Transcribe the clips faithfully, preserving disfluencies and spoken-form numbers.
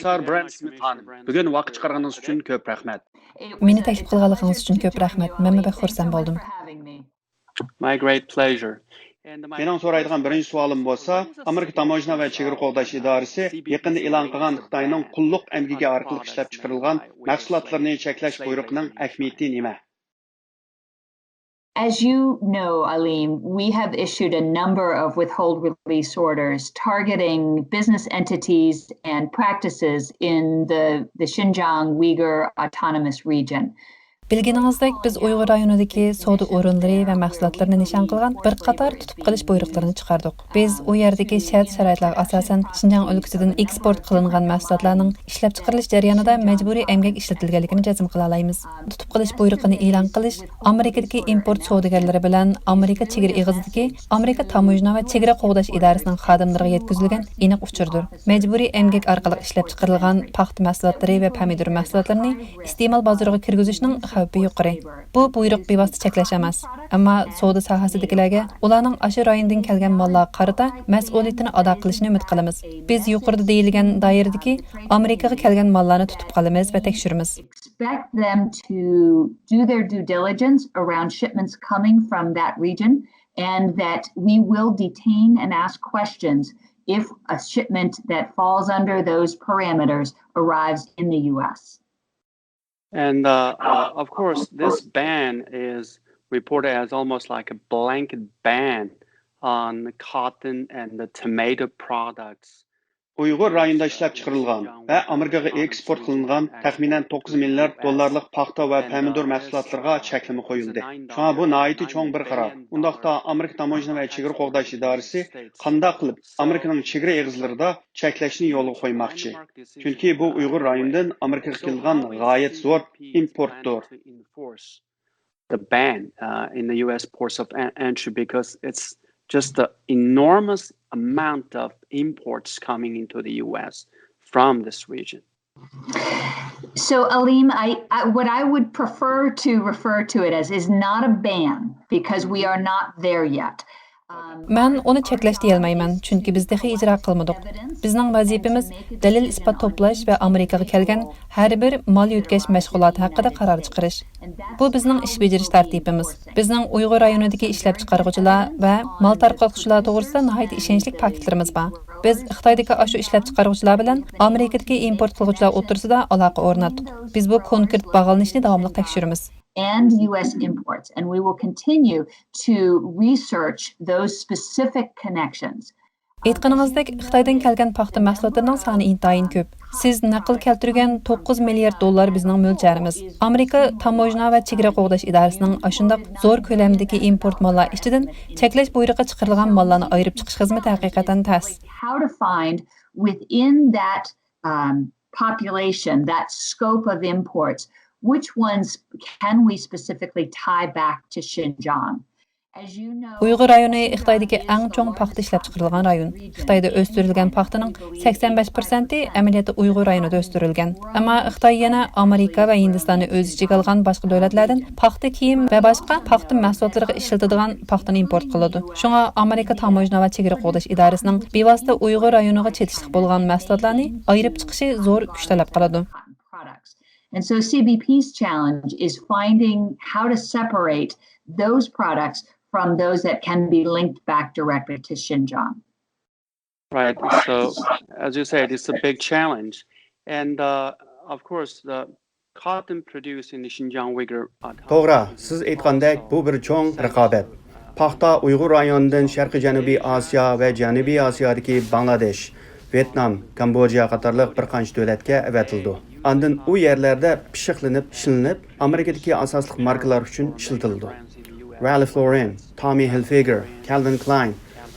ئەمەسسار برەنت سمىت خانىم، بۈگۈن ۋاقىت چىقارغىنىڭىز ئۈچۈن كۆپ رەھمەت. مېنى تەكلىپ قىلغانلىقىڭىز ئۈچۈن كۆپ رەھمەت. مەنمۇ بەك خۇرسەن بولدۇم. My great pleasure. مېنىڭ سورايدىغان بىرىنچى سوئالىم بولسا، ئامېرىكا تاموژنا ۋە چېگرا قوغداش ئىدارىسى يېقىندا ئېلان قىلغان خىتاينىڭ قۇللۇق ئەمگىكى ئارقىلىق ئىشلەپچىقىرىلغان مەھسۇلاتلىرىنى چەكلەش بۇيرۇقىنىڭ ئەھمىيىتى نېمە؟ As you know, Aleem, we have issued a number of withhold release orders targeting business entities and practices in the, the Xinjiang Uyghur Autonomous Region. بىلگىنىڭىزدەك، بىز ئۇيغۇر رايونىدىكى سودا ئورۇنلىرى ۋە مەھسۇلاتلىرىنى نىشان قىلغان بىر قاتار تۇتۇپ قېلىش بۇيرۇقلىرىنى چىقاردۇق. بىز ئۇ يەردىكى شەرت-شارائىتلارغا ئاساسەن، شىنجاڭ ئۆلكىسىدىن ئېكسپورت قىلىنغان مەھسۇلاتلارنىڭ ئىشلەپچىقىرىلىش جەريانىدا مەجبۇرىي ئەمگەك ئىشلىتىلگەنلىكىنى جەزم قىلالايمىز. تۇتۇپ قېلىش بۇيرۇقىنى ئېلان قىلىش ئامېرىكىدىكى ئىمپورت سودىگەرلىرى بىلەن ئامېرىكا چېگرا ئېغىزىدىكى ئامېرىكا تاموژنا ۋە چېگرا قوغداش ئىدارىسىنىڭ خادىملىرىغا يەتكۈزۈلگەن ئېنىق ئۇچۇردۇر. مەجبۇرىي ئەمگەك ئارقىلىق ئىشلەپچىقىرىلغان پاختا مەھسۇلاتلىرى ۋە پەمىدۇر مەھسۇلاتلىرىنى ئىستېمال بازىرىغا كىرگۈزۈشنىڭ خەۋپى يۇقىرى. بۇ بۇيرۇق بىۋاسىتە چەكلەش ئەمەس، ئەمما سودا ساھەسىدىكىلەرگە ئۇلارنىڭ ئاشۇ رايوندىن كەلگەن ماللارغا قارىتا مەسئۇلىيىتىنى ئادا قىلىشىنى ئۈمىد قىلىمىز. بىز يۇقىرىدا دېيىلگەن دائىرىدىكى ئامېرىكىغا كەلگەن ماللارنى تۇتۇپ قالىمىز ۋە تەكشۈرىمىز. Expect them to do their due diligence around shipments coming from that region, and that we will detain and ask questions if a shipment that falls under those parameters arrives in the U S. And uh, uh, of course, this ban is reported as almost like a blanket ban on cotton and the tomato products. ئۇيغۇر رايونىدا ئىشلەپچىقىرىلغان ۋە ئامېرىكىغا ئېكسپورت قىلىنغان تەخمىنەن توققۇز مىليارد دوللارلىق پاختا ۋە پەمىدۇر مەھسۇلاتلىرىغا چەكلىمە قويۇلدى. شۇڭا بۇ ناھايىتى چوڭ بىر خىرە. ئۇنداقتا ئامېرىكا تاموژنا ۋە چېگرا قوغداش ئىدارىسى قانداق قىلىپ ئامېرىكىنىڭ چېگرا ئېغىزلىرىدا چەكلەشنى يولغا قويماقچى؟ چۈنكى بۇ ئۇيغۇر رايونىدىن ئامېرىكىغا كېلىدىغان غايەت زور ئىمپورتتۇر. The ban uh, in the U S ports of en- entry because it's just the enormous amount of imports coming into the U S from this region. So, Aleem, I, I, what I would prefer to refer to it as is not a ban because we are not there yet. Um, مەن ئۇنى چەكلەش دېيەلمەيمەن، چۈنكى بىز تېخى ئىجرا قىلمىدۇق. بىزنىڭ ۋەزىپىمىز دەلىل ئىسپات توپلاش ۋە ئامېرىكىغا كەلگەن ھەر بىر مال يۆتكەش مەشغۇلاتى ھەققىدە قارار چىقىرىش. بۇ بىزنىڭ ئىش بېجىرىش تەرتىپىمىز. بىزنىڭ ئۇيغۇر رايونىدىكى ئىشلەپچىقارغۇچىلار ۋە مال تارقاتقۇچىلار توغرىسىدا ناھايىتى ئىشەنچلىك پاكىتلىرىمىز بار. بىز خىتايدىكى ئاشۇ ئىشلەپچىقارغۇچىلار بىلەن ئامېرىكىدىكى ئىمپورت قىلغۇچىلار ئوتتۇرىسىدا ئالاقە ئورناتتۇق. بىز بۇ كونكرېت باغلىنىشنى داۋاملىق تەكشۈرىمىز. and U S imports, and we will continue to research those specific connections. ئېيتقىنىڭىزدەك، خىتايدىن كەلگەن پاختا مەھسۇلاتلىرىنىڭ سانى ئىنتايىن كۆپ. سىز نەقىل كەلتۈرگەن توققۇز مىليارد دوللار بىزنىڭ مۆلچەرىمىز. ئامېرىكا تاموژنا ۋە چېگرا قوغداش ئىدارىسىنىڭ ئاشۇنداق زور كۆلەمدىكى ئىمپورت ماللار ئىچىدىن چەكلەش بۇيرۇقى چىقىرىلغان ماللارنى ئايرىپ چىقىش خىزمىتى ھەقىقەتەن تەس. How to find within that um, population, that scope of imports, which ones can we specifically tie back to Xinjiang? As you know, ئۇيغۇر رايونى خىتايدىكى ئەڭ چوڭ پاختا ئىشلەپچىقىرىدىغان رايون. خىتايدا ئۆستۈرۈلگەن پاختىنىڭ سەكسەن بەش پىرسەنتى ئەمەلىيەتتە ئۇيغۇر رايونىدا ئۆستۈرۈلگەن. ئەمما خىتاي يەنە ئامېرىكا ۋە ھىندىستاننى ئۆز ئىچىگە ئالغان باشقا دۆلەتلەردىن پاختا كىيىم ۋە باشقا پاختا مەھسۇلاتلىرىغا ئىشلىتىدىغان پاختىنى ئىمپورت قىلىدۇ. شۇڭا ئامېرىكا تاموژنا ۋە چېگرا قوغداش ئىدارىسىنىڭ بىۋاسىتە ئۇيغۇر رايونىغا چېتىشلىق بولغان مەھسۇلاتلارنى ئايرىپ چىقىشى زور كۈچ تەلەپ قىلىدۇ. Products. And so C B P's challenge is finding how to separate those products from those that can be linked back directly to Xinjiang. Right. So, as you said, it's a big challenge. And uh, of course, the cotton produced in the Xinjiang Uyghur Autonomous توغرا، سىز ئېيتقاندەك، بۇ بىر چوڭ رىقابەت. پاختا ئۇيغۇر رايونىدىن شەرقىي جەنۇبىي ئاسىيا ۋە جەنۇبىي ئاسىيادىكى باڭلادېش، ۋيېتنام، كامبودژا قاتارلىق بىر قانچە دۆلەتكە ئەۋەتىلىدۇ. ئاندىن ئۇ يەرلەردە پىششىقلىنىپ ئىشلىنىپ، ئامېرىكىدىكى ئاساسلىق ماركىلار ئۈچۈن ئىشلىتىلىدۇ. رالف لورېن، تامى ھىلفىگېر، كالۋىن كلاين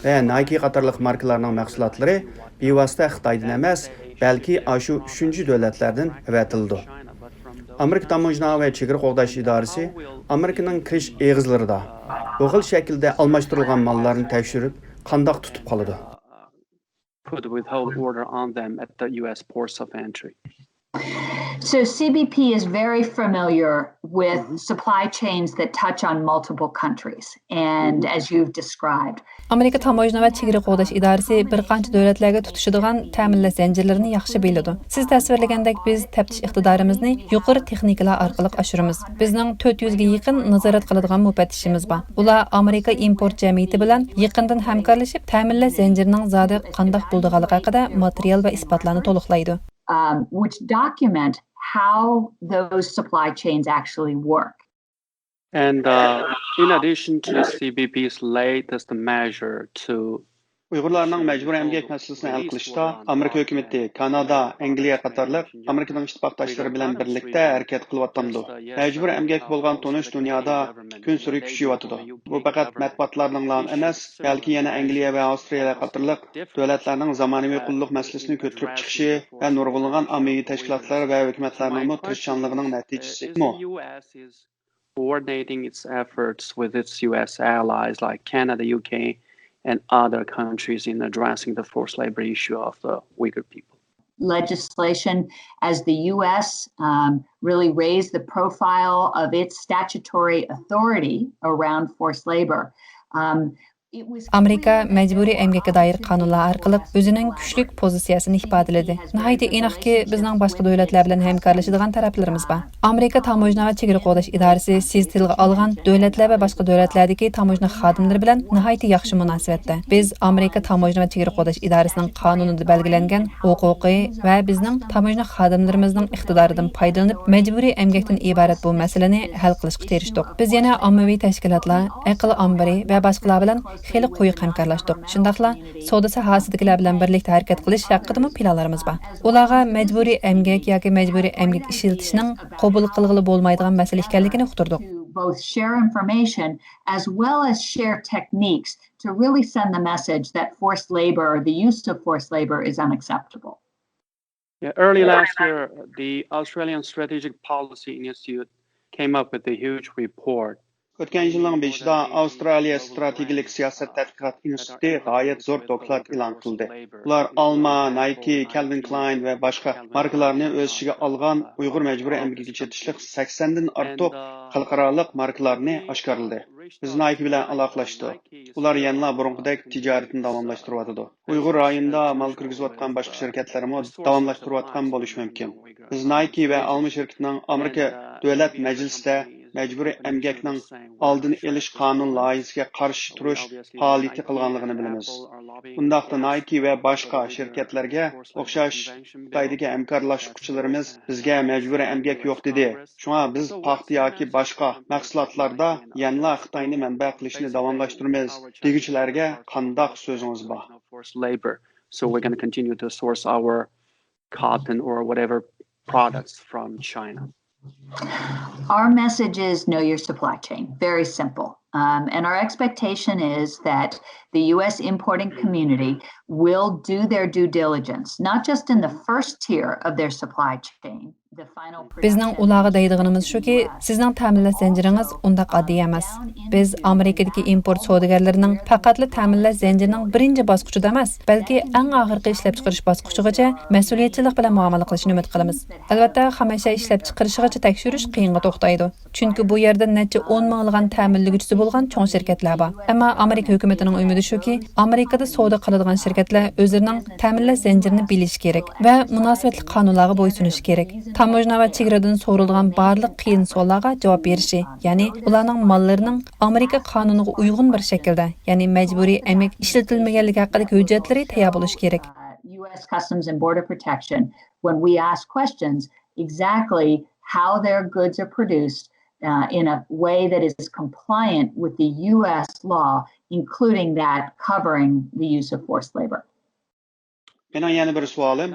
ۋە نايكى قاتارلىق ماركىلارنىڭ مەھسۇلاتلىرى بىۋاسىتە خىتايدىن ئەمەس، بەلكى ئاشۇ ئۈچىنچى دۆلەتلەردىن ئەۋەتىلىدۇ. ئامېرىكا تاموژنا ۋە چېگرا قوغداش ئىدارىسى ئامېرىكىنىڭ كىرىش ئېغىزلىرىدا بۇ خىل شەكىلدە ئالماشتۇرۇلغان ماللارنى تەكشۈرۈپ، قانداق تۇتۇپ قالىدۇ؟ Put withhold order on them at the U S ports of entry. So C B P is very familiar with supply chains that touch on multiple countries, and as you've described. ئامېرىكا تاموژنا ۋە چېگرا قوغداش ئىدارىسى بىر قانچە دۆلەتلەرگە تۇتىشىدىغان تەمىنلەش زەنجىرلىرىنى ياخشى بىلىدۇ. سىز تەسۋىرلىگەندەك، بىز تەپتىش ئىقتىدارىمىزنى يۇقىرى تېخنىكىلار ئارقىلىق ئاشۇرىمىز. بىزنىڭ تۆت يۈزگە يېقىن نازارەت قىلىدىغان مۇپەتتىشىمىز بار. ئۇلار ئامېرىكا ئىمپورت جەمئىيىتى بىلەن يېقىندىن ھەمكارلىشىپ، تەمىنلەش زەنجىرىنىڭ زادى قانداق بولىدىغانلىقى ھەققىدە ماتېرىيال ۋە ئىسپاتلارنى تولۇقلايدۇ. Um, which document how those supply chains actually work. And uh, in addition to the C B P's latest measure to ئۇيغۇرلارنىڭ مەجبۇرىي ئەمگەك مەسىلىسىنى ھەل قىلىشتا ئامېرىكا ھۆكۈمىتى، كانادا، ئەنگلىيە قاتارلىق ئامېرىكىنىڭ ئىتتىپاقداشلىرى بىلەن بىرلىكتە ھەرىكەت قىلىۋاتامدۇ؟ مەجبۇرىي ئەمگەك بولغان تونۇش دۇنيادا كۈنسېرى كۈچىيىۋاتىدۇ. بۇ پەقەت مەتبۇئاتلارنىڭلا ئەمەس، بەلكى يەنە ئەنگلىيە ۋە ئاۋسترالىيە قاتارلىق دۆلەتلەرنىڭ زامانىۋى قۇللۇق مەسىلىسىنى كۆتۈرۈپ چىقىشى ۋە نۇرغۇنلىغان ئاممىۋى تەشكىلاتلار ۋە ھۆكۈمەتلەرنىڭمۇ تىرىشچانلىقىنىڭ نەتىجىسىمۇ. Coordinating its efforts with its U S allies like Canada, U K, and other countries in addressing the forced labor issue of the Uyghur people. Legislation as the U S um, really raised the profile of its statutory authority around forced labor. Um, ئامېرىكا مەجبۇرىي ئەمگەككە دائىر قانۇنلار ئارقىلىق ئۆزىنىڭ كۈچلۈك پوزىتسىيەسىنى ئىپادىلىدى. ناھايىتى ئېنىقكى، بىزنىڭ باشقا دۆلەتلەر بىلەن ھەمكارلىشىدىغان تەرەپلىرىمىز بار. ئامېرىكا تاموژنا ۋە چېگرا قوغداش ئىدارىسى سىز تىلغا ئالغان دۆلەتلەر ۋە باشقا دۆلەتلەردىكى تاموژنا خادىملىرى بىلەن ناھايىتى ياخشى مۇناسىۋەتتە. بىز ئامېرىكا تاموژنا ۋە چېگرا قوغداش ئىدارىسىنىڭ قانۇنىدا بەلگىلەنگەن ھوقۇقى ۋە بىزنىڭ تاموژنا خادىملىرىمىزنىڭ ئىقتىدارىدىن پايدىلىنىپ، مەجبۇرىي ئەمگەكتىن ئىبارەت بۇ مەسىلىنى ھەل قىلىشقا تىرىشتۇق. بىز يەنە ئاممىۋى تەشكىلاتلار، ئەقىل ئامبىرى ۋە باشقىلار بىلەن خېلى قويۇق ھەمكارلاشتۇق. شۇنداقلا سودا ساھەسىدىكىلەر بىلەن بىرلىكتە ھەرىكەت قىلىش ھەققىدىمۇ پىلانلىرىمىز بار. ئۇلارغا مەجبۇرىي ئەمگەك ياكى مەجبۇرىي ئەمگەك ئىشلىتىشنىڭ قوبۇل قىلغىلى بولمايدىغان مەسىلە ئىكەنلىكىنى ئۇقتۇردۇق. To both share information as well as share techniques to really send the message that forced labor, the use of forced labor, is unacceptable. Yeah, early last year, the Australian Strategic Policy Institute came up with a huge report. ئۆتكەن يىلنىڭ بېشىدا ئاۋسترالىيە ستراتېگىيىلىك سىياسەت تەتقىقات ئىنستىتۇتى غايەت زور دوكلات ئېلان قىلدى. ئۇلار ئالما، نايكى، كەلۋىن كلاين ۋە باشقا ماركىلارنى ئۆز ئىچىگە ئالغان ئۇيغۇر مەجبۇرىي ئەمگىكىگە چېتىشلىق سەكسەندىن ئارتۇق خەلقئارالىق ماركىلارنى ئاشكارىلىدى. بىز نايكى بىلەن ئالاقىلاشتۇق. ئۇلار يەنىلا بۇرۇنقىدەك تىجارىتىنى داۋاملاشتۇرۇۋاتىدۇ. ئۇيغۇر رايونىدا مال كىرگۈزۈۋاتقان باشقا شىركەتلەرمۇ داۋاملاشتۇرۇۋاتقان بولۇشى مۇمكىن. بىز نايكى ۋە ئالما شىركىتىنىڭ ئامېرىكا دۆلەت مەجلىسىدە مەجبۇرىي ئەمگەكنىڭ ئالدىنى ئېلىش قانۇن لايىھىسىگە قارشى تۇرۇش پائالىيىتى قىلغانلىقىنى بىلىمىز. ئۇنداقتا نايكى ۋە باشقا شىركەتلەرگە ئوخشاش خىتايدىكى ھەمكارلاشقۇچىلىرىمىز بىزگە مەجبۇرىي ئەمگەك يوق دېدى. شۇڭا بىز پاختا ياكى باشقا مەھسۇلاتلاردا يەنىلا خىتاينى مەنبە قىلىشنى داۋاملاشتۇرىمىز دېگۈچىلەرگە قانداق سۆزىڭىز بار؟ Forced labor. So we're going to continue to source our cotton or whatever products from China. Our message is know your supply chain. Very simple. Um, and our expectation is that the U S importing community will do their due diligence, not just in the first tier of their supply chain, the final بىزنىڭ ئۇلارغا دەيدىغىنىمىز شۇكى، سىزنىڭ تەمىنلەش زەنجىرىڭىز ئۇنداق ئاددىي ئەمەس. بىز ئامېرىكىدىكى ئىمپورت سودىگەرلىرىنىڭ پەقەتلا تەمىنلەش زەنجىرىنىڭ بىرىنچى باسقۇچىدا ئەمەس، بەلكى ئەڭ ئاخىرقى ئىشلەپچىقىرىش باسقۇچىغىچە مەسئۇلىيەتچانلىق بىلەن مۇئامىلە قىلىشىنى ئۈمىد قىلىمىز. ئەلۋەتتە، خامەشيا ئىشلەپچىقىرىشىغىچە تەكشۈرۈش قىيىنغا توختايدۇ. چۈنكى بۇ يەردە نەچچە ئون مىڭلىغان تەمىنلىگۈچىسى بولغان چوڭ شىركەتلەر بار. ئەمما ئامېرىكا ھۆكۈمىتىنىڭ ئۈمىدى شۇكى، ئامېرىكىدا سودا قىلىدىغان شىركەتلەر ئۆزلىرىنىڭ تەمىنلەش زەنجىرىنى بىلىشى كېرەك ۋە مۇناسىۋەتلىك قانۇنلارغا بويسۇنۇشى كېرەك. تاموژنا ۋە چېگرادىن سورىلىدىغان بارلىق قىيىن سوئاللارغا جاۋاب بېرىشى، يەنى ئۇلارنىڭ ماللىرىنىڭ ئامېرىكا قانۇنىغا ئۇيغۇن بىر شەكىلدە، يەنى مەجبۇرىي ئەمگەك ئىشلىتىلمىگەنلىكى ھەققىدىكى ھۆججەتلىرى تەييار بولۇشى كېرەك. U S Customs and Border Protection, when we ask questions, exactly how their goods are produced uh, in a way that is compliant with the U S law, including that covering the use of forced labor. مېنىڭ يەنە بىر سوئالىم،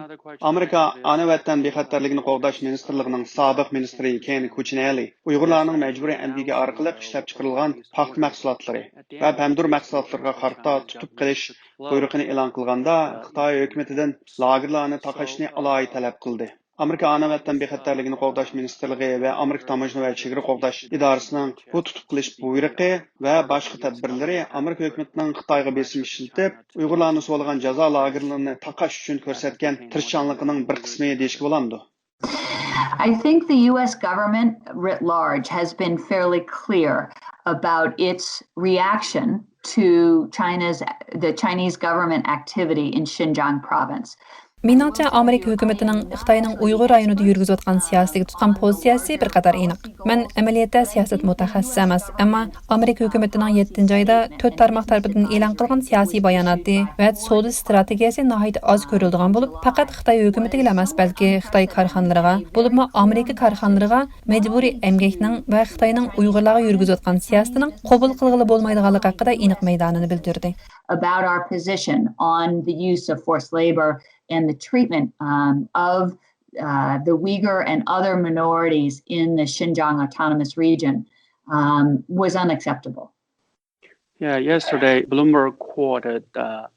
ئامېرىكا ئانا ۋەتەن بىخەتەرلىكىنى قوغداش مىنىستىرلىقىنىڭ سابىق مىنىستىرى كېن كۇچىنېللى ئۇيغۇرلارنىڭ مەجبۇرىي ئەمگىكى ئارقىلىق ئىشلەپچىقىرىلغان پاختا مەھسۇلاتلىرى ۋە پەمىدۇر مەھسۇلاتلىرىغا قارىتا تۇتۇپ قېلىش بۇيرۇقىنى ئېلان قىلغاندا، خىتاي ھۆكۈمىتىدىن لاگېرلارنى تاقاشنى ئالاھىدە تەلەپ قىلدى. ئامېرىكا ئانا ۋەتەن بىخەتەرلىكىنى قوغداش مىنىستىرلىقى ۋە ئامېرىكا تاموژنا ۋە چېگرا قوغداش ئىدارىسىنىڭ بۇ تۇتۇپ قېلىش بۇيرۇقى ۋە باشقا تەدبىرلىرى ئامېرىكا ھۆكۈمىتىنىڭ خىتايغا بېسىم ئىشلىتىپ، ئۇيغۇرلارنى سولىغان جازا لاگېرلىرىنى تاقاش ئۈچۈن كۆرسەتكەن تىرىشچانلىقىنىڭ بىر قىسمى دېيىشكە بولامدۇ؟ I think the U S government writ large has been fairly clear about its reaction to China's, the Chinese government activity in Xinjiang province. مېنىڭچە، ئامېرىكا ھۆكۈمىتىنىڭ خىتاينىڭ ئۇيغۇر رايونىدا يۈرگۈزۈۋاتقان سىياسىتىگە تۇتقان پوزىتسىيەسى بىر قەدەر ئېنىق. مەن ئەمەلىيەتتە سىياسەت مۇتەخەسسىسى ئەمەس، ئەمما ئامېرىكا ھۆكۈمىتىنىڭ يەتتىنچى ئايدا تۆت تارماق تەرىپىدىن ئېلان قىلغان سىياسىي باياناتى ۋە سودا ئىستراتېگىيەسى ناھايىتى ئاز كۆرۈلىدىغان بولۇپ، پەقەت خىتاي ھۆكۈمىتىگىلا ئەمەس، بەلكى خىتاي كارخانىلىرىغا، بولۇپمۇ ئامېرىكا كارخانىلىرىغا مەجبۇرىي ئەمگەكنىڭ ۋە خىتاينىڭ ئۇيغۇرلارغا يۈرگۈزۈۋاتقان سىياسىتىنىڭ قوبۇل قىلغىلى بولمايدىغانلىقى ھەققىدە ئېنىق مەيدانىنى بىلدۈردى. About our position on the use of forced labor and the treatment um, of uh, the Uyghur and other minorities in the Xinjiang Autonomous Region um, was unacceptable. Yeah, yesterday Bloomberg quoted uh,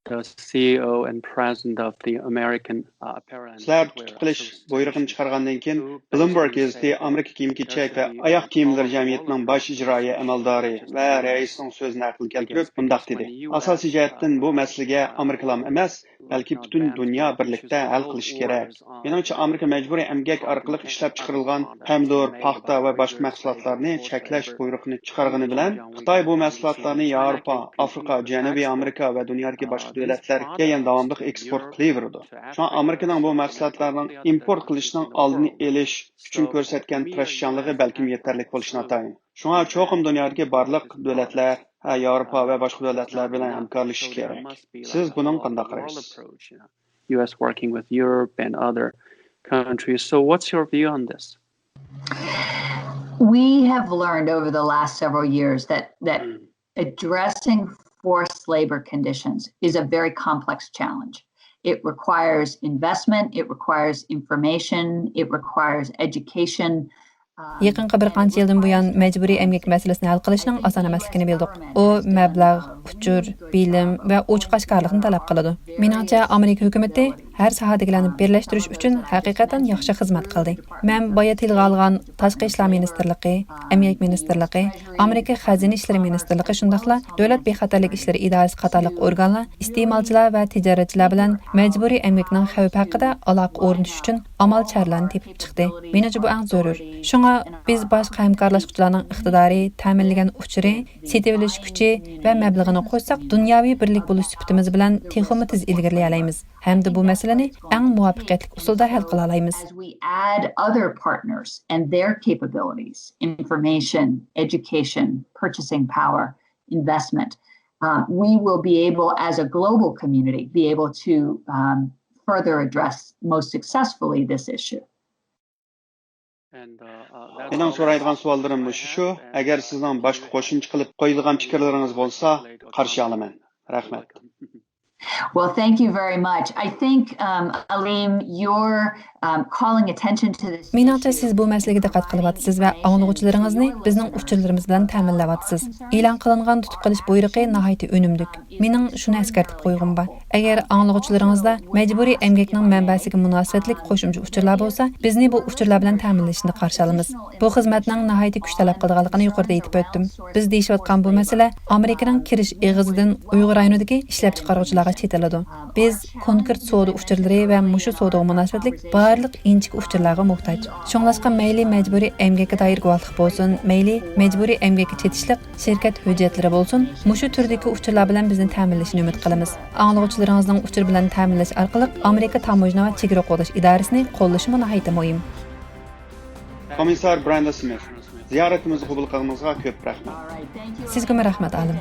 the C E O and president of the American uh, Apparel and سىلەر Footwear تۇتۇپ قېلىش Association بۇيرۇقىنى چىقارغاندىن كېيىن، who بلومبېرگ basically گېزىتى said ئامېرىكا كىيىم there كېچەك should ۋە be ئاياغ كىيىملىرى follow-up جەمئىيىتىنىڭ work باش ئىجرائىيە against ئەمەلدارى the ۋە Uyghurs رەئىسىنىڭ سۆزىنى ھەقلىگەن because تۇرۇپ مۇنداق when the دېدى: U S ئاساسىي جەھەتتىن بۇ مەسىلىگە ئامېرىكىلام ئەمەس، بەلكى پۈتۈن دۇنيا بىرلىكتە ھەل قىلىشى كېرەك. مېنىڭچە، ئامېرىكا مەجبۇرىي ئەمگەك ئارقىلىق ئىشلەپچىقىرىلغان پەمىدۇر، پاختا ۋە باشقا مەھسۇلاتلارنى چەكلەش بۇيرۇقىنى چىقارغىنى بىلەن، خىتاي بۇ مەھسۇلاتلارنى ياۋروپا، ئافرىقا، جەنۇبىي ئامېرىكا ۋە دۇنيادىكى باشقا دۆلەتلەرگە يەنە داۋاملىق ئېكسپورت قىلىۋېرىدۇ. شۇڭا ئامېرىكىنىڭ بۇ مەھسۇلاتلارنىڭ ئىمپورت قىلىشىنىڭ ئالدىنى ئېلىش ئۈچۈن كۆرسەتكەن تىرىشچانلىقى بەلكىم يېتەرلىك بولۇشى ناتايىن. شۇڭا چوقۇم دۇنيادىكى بارلىق دۆلەتلەر، ھە، ياۋروپا ۋە باشقا دۆلەتلەر بىلەن ھەمكارلىشىشى كېرەك. سىز بۇنىڭغا قانداق قارايسىز؟ U S working with Europe and other countries. So what's your view on this? We have learned over the last several years that, that addressing forced labor conditions is a very complex challenge. It requires investment, it requires information, it requires education. يېقىنقى بىر قانچە يىلدىن بۇيان مەجبۇرىي ئەمگەك مەسىلىسىنى ھەل قىلىشنىڭ ئاسان ئەمەسلىكىنى بىلدۇق. ئۇ مەبلەغ، ئۇچۇر، بىلىم ۋە ئوچۇق ئاشكارىلىقنى تەلەپ قىلىدۇ. مېنىڭچە، ئامېرىكا ھۆكۈمىتى ھەر ساھەدىكىلەرنى بىرلەشتۈرۈش ئۈچۈن ھەقىقەتەن ياخشى خىزمەت قىلدى. مەن بايا تىلغا ئالغان تاشقى ئىشلار مىنىستىرلىقى، ئەمگەك مىنىستىرلىقى، ئامېرىكا خەزىنە ئىشلىرى مىنىستىرلىقى شۇنداقلا دۆلەت بىخەتەرلىك ئىشلىرى ئىدارىسى قاتارلىق ئورگانلار ئىستېمالچىلار ۋە تىجارەتچىلەر بىلەن مەجبۇرىي ئەمگەكنىڭ خەۋپى ھەققىدە ئالاقە ئورنىتىش ئۈچۈن ئامال چارىلەرنى تېپىپ چىقتى. مېنىڭچە بۇ ئەڭ زۆرۈر. شۇڭا بىز باشقا ھەمكارلاشقۇچىلارنىڭ ئىقتىدارى، تەمىنلىگەن ئۇچۇرى، سېتىۋېلىش كۈچى ۋە مەبلىغىنى قوشساق، دۇنياۋى بىرلىك بولۇش سۈپىتىمىز بىلەن تېخىمۇ تېز ئىلگىرىلىيەلەيمىز ھەمدە بۇ مەسىلىنى ئەڭ مۇۋەپپەقىيەتلىك ئۇسۇلدا ھەل قىلالايمىز. As we add other partners and their capabilities, information, education, purchasing power, investment, uh, we will be able, as a global community, be able to um, further address most successfully this issue. مېنىڭ سورايدىغان سوئاللىرىم مۇشۇ شۇ، ئەگەر سىزنىڭ باشقا قوشۇمچە قىلىپ قويىدىغان پىكىرلىرىڭىز بولسا، قارشى ئالىمەن. رەھمەت. Well, thank you very much. I think, um, Aleem, your um, calling attention to this مېنىڭچە، issue سىز بۇ مەسىلىگە دىققەت قىلىۋاتىسىز ۋە ئاڭلىغۇچىلىرىڭىزنى بىزنىڭ ئۇچۇرلىرىمىز بىلەن تەمىنلەۋاتىسىز. ئېلان قىلىنغان تۇتۇپ قېلىش بۇيرۇقى ناھايىتى ئۈنۈملۈك. مېنىڭ شۇنى ئەسكەرتىپ قويغۇم بار. ئەگەر ئاڭلىغۇچىلىرىڭىزدا مەجبۇرىي ئەمگەكنىڭ مەنبەسىگە مۇناسىۋەتلىك قوشۇمچە ئۇچۇرلار بولسا، بىزنى بۇ ئۇچۇرلار بىلەن تەمىنلىشىنى قارشى ئالىمىز. بۇ خىزمەتنىڭ ناھايىتى كۈچ تەلەپ قىلىدىغانلىقىنى يۇقىرىدا ئېيتىپ ئۆتتۈم. بىز دېيىشىۋاتقان بۇ مەسىلە ئامېرىكىنىڭ كىرىش ئېغىزىدىن ئۇيغۇر رايونىدىكى ئىشلەپچىقارغۇچىلارغا چېتىلىدۇ. بىز كونكرېت سودا ئۇچۇرلىرى ۋە مۇشۇ سودىغا مۇناسىۋەتلىك بارلىق ئىنچىكە ئۇچۇرلارغا موھتاج. شۇڭلاشقا مەيلى مەجبۇرىي ئەمگەككە دائىر گۇۋاھلىق بولسۇن، مەيلى مەجبۇرىي ئەمگەككە چېتىشلىق شىركەت ھۆججەتلىرى بولسۇن، مۇشۇ تۈردىكى ئۇچۇرلار بىلەن بىزنى تەمىنلىشىنى ئۈمىد قىلىمىز. ئاڭلىغۇچىلىرىڭىزنىڭ ئۇچۇر بىلەن تەمىنلەش ئارقىلىق ئامېرىكا تاموژنا ۋە چېگرا قوغداش ئىدارىسىنى قوللىشىمۇ ناھايىتى مۇھىم. كومىسسار براندون سمىت، زىيارىتىمىزنى قوبۇل قىلغىنىڭىزغا كۆپ رەھمەت. سىزگىمۇ رەھمەت، ئالىم.